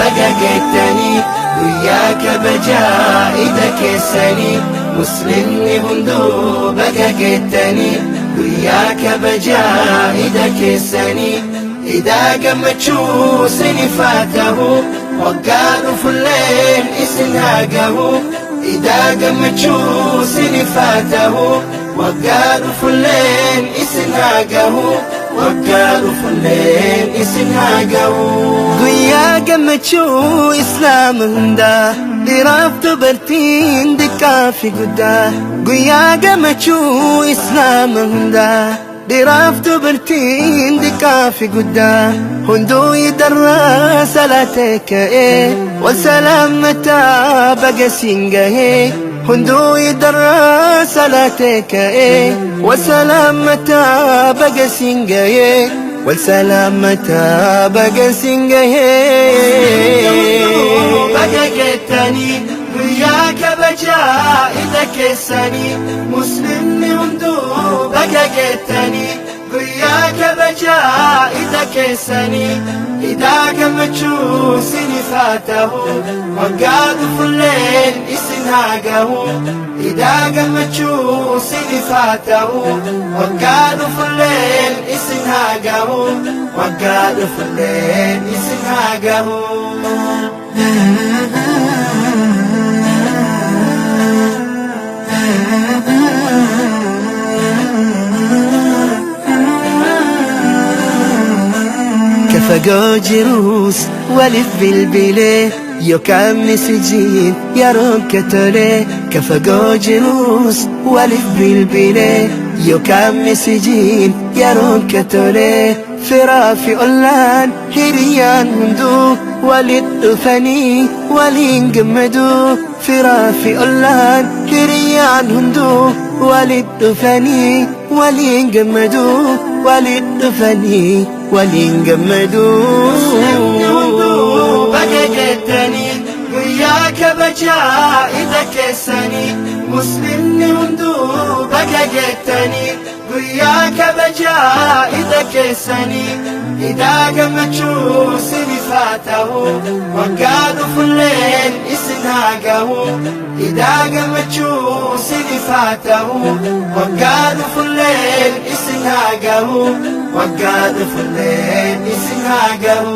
baga geettanii, guyyaa kabajaa ida keessanii. Muslimni hunduu baga geettanii, guyyaa kabajaa ida keessanii. Idaa gammachuu sinifaa ta'u, waggaa dhufulleen isin haa gahu. Idaa gammachuu sinifaa ta'u, waggaa dhufulleen isin haa gahu. Waggaa dhufulleen isin haa gahu. Guyyaa gammachuu Islaama hundaa, dhiiraaf dubartiin, xiqqaa fi guddaa. Guyyaa gammachuu Islaama hundaa, dhiiraaf dubartiin, xiqqaa fi guddaa. Hunduu idarraa salaatee ka'ee wal salaammataa baga siin gahee. Hunduu idarraa salaatee ka'ee wal salaammataa baga siin gahee. Wal salaammataa baga siin gahee. Baga geettanii, guyyaa kabajaa ida keessanii. Muslimni hunduu baga geettanii, guyyaa kabajaa ida keessanii. Idaa gammachuu sinifaa ta'u, waggaa dhufulleen isin haa gahu. Idaa gammachuu sinifaa ta'u, waggaa dhufulleen isin haa gahu. Waggaa dhufulleen isin haa gahu. Kafagoo jiruus waliif bilbilee yookaan messageiin yeroon katolee. Kafagoo jiruus waliif bilbilee yookaan messageiin yeroon katolee. Firaa fi ollaan, hiriyaan hunduu walit dhufanii waliin gammaduu. Firaa fi ollaan, hiriyaan hunduu walit dhufanii waliin gammaduu. Walit dhufanii waliin gammaduu. Muslimni hunduu baga geettanii, guyyaa kabajaa ida keessanii. Muslimni hunduu baga geettanii, guyyaa kabajaa ida keessanii. Idaa gammachuu sinifaa ta'u, waggaa dhufulleen isin haa gahu. Idaa gammachuu sinifaa ta'u, waggaa dhufulleen isin haa gahu. Waggaa dhufulleen isin haa gahu.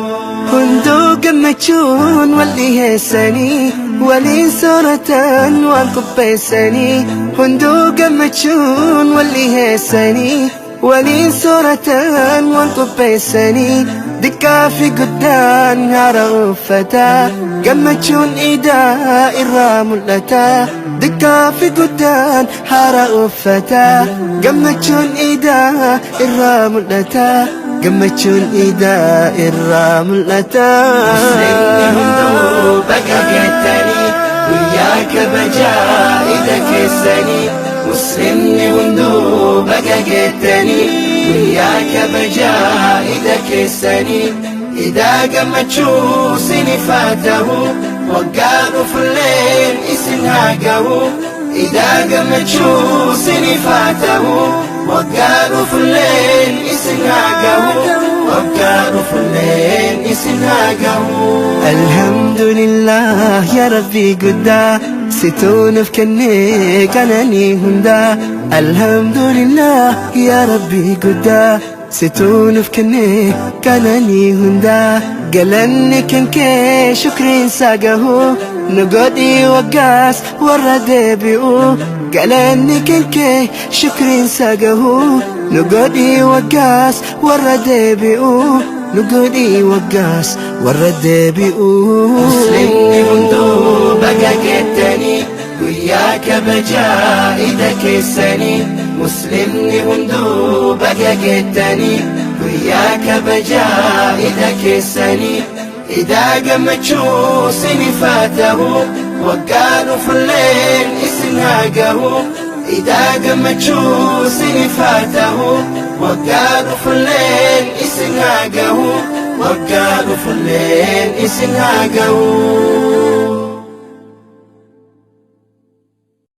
Hunduu gammachuun wal dhiheessanii waliin sooratan waan qopheessanii. Hunduu gammachuun wal dhiheessanii waliin sooratan waan qopheessanii. Diqqaa fi guddaan haara uffataa, gammachuun idaa irraa mul'ata. Diqqaa fi guddaan haara uffataa, gammachuun idaa irraa mul'ata. Gammachuun idaa irraa mul'ata. Muslimni hunduu baga geettanii, guyyaa kabajaa ida keessanii. Muslimni hunduu baga geettanii, guyyaa kabajaa ida keessanii. Idaa gammachuu sinifaa ta'u, waggaa dhufulleen isin haa gahu. Idaa gammachuu sinifaa ta'u, waggaa dhufulleen isin haa gahu. Waggaa dhufulleen isin haa gahu. Alhamdulillah, ya Rabbi guddaa, situunuuf kennee qananii hundaa. Alhamdulillah, ya Rabbi guddaa, situunuuf kennee qananii hundaa. Galanni kan kee shukriin isaa gahu, nu godhii waggaas warra deebi'u. Galanni kan kee shukriin isaa gahu, nu godhii waggaas warra deebi'u. Nu godhii waggaas warra deebi'u. Muslimni hunduu baga geettanii, guyyaa kabajaa ida keessanii. Muslimni hunduu baga geettanii, guyyaa kabajaa ida keessanii. Idaa gammachuu sinifaa ta'u, waggaa dhufulleen isin haa gahu. Idaa gammachuu sinifaa ta'u, waggaa dhufulleen isin haa gahu. Waggaa dhufulleen isin haa gahu.